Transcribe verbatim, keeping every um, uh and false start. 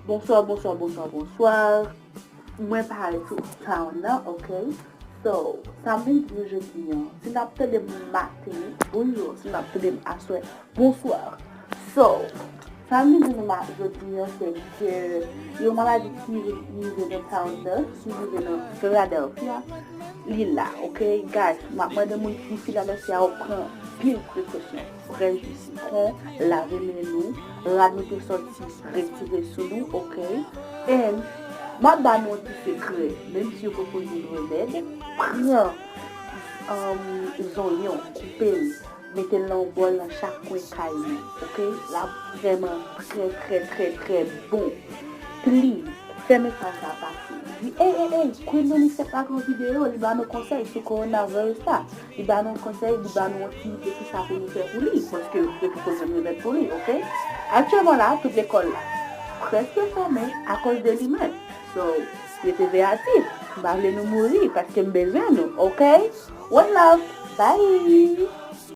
Bonswa, bonswa, bonswa, bonswa. Mwen parèt sou town nan, ok? So, sa m vin di nou jodi an, si n ap tande m maten, bonjou, si n ap tande m aswè, bonswa. So, sa m vin di nou ma-, jodi an, se ke yon maladi ki rive nan town nan, ki rive nan Philadelphia, li la, ok? Guys, m ap mande moun ki Philadelphia yo pran pil prekosyon. Frèch di sitwon, lave men nou, rad nou te sòti, retire sou nou, ok? And, m ap ba nou yon ti sekrè, menm si yo poko jwenn remèd, pran um, zonyon, koupe l, mete l nan yon bòl nan chak kwen kay nou, ok? L ap vrèman trè, trè, trè, trè bon. Please, fè mesaj la pase. Di, ey, ey, ey, Queen Donnie fèt la gen yon videyo, li ba nou konsèy sou coronavirus la. Li ba nou konsèy, li ba nou yon ti ide kisa pou nou fè pou li, paske yo poko jwenn remèd pou li, ok? Aktyèlman la, tout lekòl la prèske fèmen akoz de li menm. So, rete veyatif. M pa vle nou mouri, paske m bezwen nou, ok? One love. Bye!